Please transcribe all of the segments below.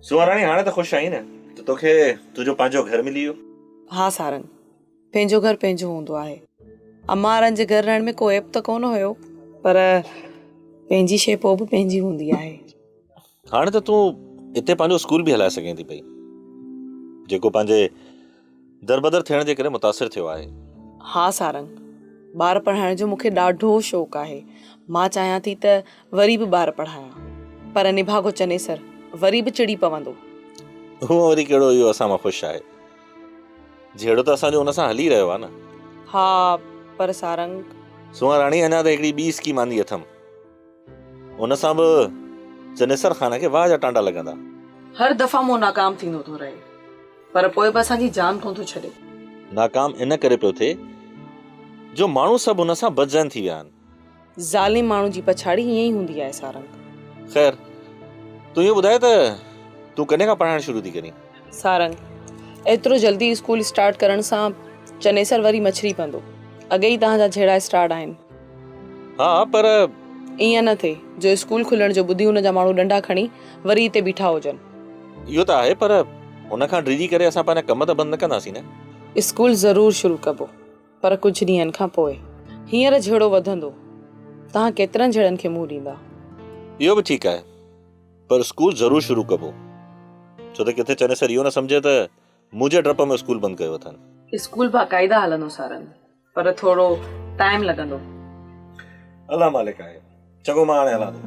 سونهن راڻي هاڻي ته خوش آهين نه ته توکي تنهنجو پنهنجو گهر ملي ويو. ها سارنگ، پنهنجو گهر پنهنجو هوندو آهي. امان وارن جي گهر رهڻ ۾ ڪو عيب ته ڪونه هيو پر پنهنجي شيء پوء به پنهنجي هوندي آهي. هاڻي ته تون اتي پنهنجو اسڪول به هلائي سگهين ٿي پئي جيڪو پنهنجي دربدر ٿيڻ جي ڪري متاثر ٿيو آهي. ها سارنگ، ٻار پڙهائڻ جو مون کي ڏاڍو شوق آهي. مان چاهيان ٿي ته وري به ٻار پڙهايان. پر نڀاڳو چنيسر وري به چڙي پوندو. هونء وري ڪهڙو اهو اسان مان خوش آهي. جهيڙو ته اسان جو ان سان هلي رهيو آهي نه. ها پر سارنگ. سونهن راڻي اڃا ته هڪڙي ٻي اسڪيم آندي اٿم. ان سان به چنيسر خان کي واهه جا ٽانڊا لڳندا. هر دفعا مون ناڪام ٿيندو ٿو رهي. پر پوء به اسان جي جان ڪونه ٿو ڇڏي. ناڪام ان ڪري پيو ٿئي جو ماڻهو سڀ هن سان بدذهن ٿي ويا آهن. ظالم ماڻهو جي پڇاڙي ائين ئي هوندي آهي سارنگ. خير تون اهو ٻڌاء ته تون ڪڏهن کان پڙهائڻ شروع ٿي ڪرين؟ سارنگ، ايترو جلدي اسڪول اسٽارٽ ڪرڻ سان چنيسر وري مڇري پوندو. اڳي ئي توهان جا جهيڙا اسٽارٽ آهن. ها پر. ائين نه ٿئي جو اسڪول کلڻ جو ٻڌي هن جا ماڻهو ڏنڊا کڻي وري هتي بيٺا هجن. اهو ته آهي پر هن کان ڊڄي ڪري اسان پنهنجا ڪم ته بند نه ڪنداسين نه. اسڪول ضرور شروع ڪبو پر ڪجهه ڏينهن کان پوء. هينئر جهيڙو وڌندو. توهان ڪيترن جهيڙن کي منهن ڏيندا. اهو به ٺيڪ آهي پر اسڪول ضرور شروع ڪبو ڇو ته ڪٿي چنيسر اهو نه سمجهي ته منهنجي ڊپ ۾ اسڪول بند ڪيو اٿن. اسڪول باقاعده هلندو سارنگ. پر ٿورو ٽائيم لڳندو. الله مالڪ آهي. چڱو مان هاڻي هلان ٿو.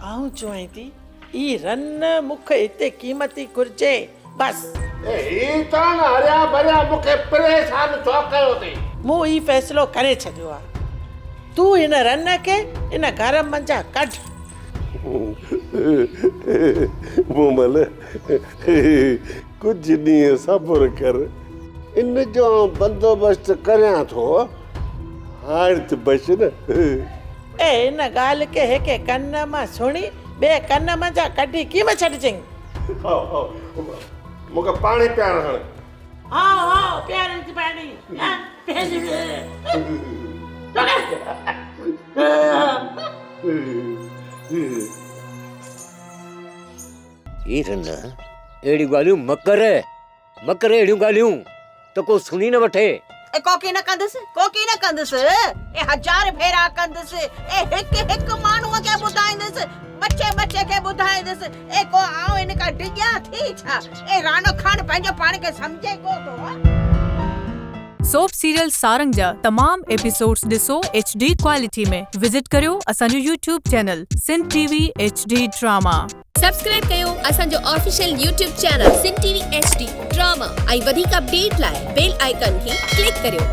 آئون چوائين ٿي اي رن مون کي هتي قيمتي گهرجي بس. اي هي تان هريا ڀريا مون کي پريشان ڇو ڪيو اٿئي. مون هي فيصلو ڪري ڇڏيو آ. تون هن رن کي ان گهر منجهان ڪڍ. مومل، ڪجهه ڏينهن صبر ڪر. ان جو آئون بندوبست ڪريان ٿو. هاڻ ته بس نه. اي ان ڳالهه کي هڪ ڪن مان سڻي ٻئي ڪن منجهان ڪڍي ڪيم ڇڏجئين. هائو هائو مون کي پاڻي پيار هاڻ. هائو هائو پيارين ٿي پاڻي. اي رن، اهڙيون ڳالهيون مه ڪر، مه ڪر اهڙيون ڳالهيون ته ڪو سڻي نه وٺي. اي ڪوڪي نه ڪندس، ڪوڪي نه ڪندس، اي هزار ڀيرا ڪندس، اي هڪ هڪ ماڻهوء کي ٻڌائيندس، ٻچي ٻچي کي ٻڌائيندس، اي ڪو آئون هن کان ڊڄان ٿي ڇا؟ اي راڻو خان پنهنجو پاڻ کي سمجهي ڪو ٿو ها؟ سوپ سيريل سارنگ جا تمام ايپيسوڊز ڏسو ايڇ ڊي ڪوالٽي ۾ وزٽ ڪريو اسان جو YouTube channel Sindh T V H D drama. Subscribe ڪيو اسان جو official YouTube channel Sindh T V H D drama ۽ وڌيڪ اپڊيٽ لاء بيل آئيڪان کي ڪلڪ ڪريو.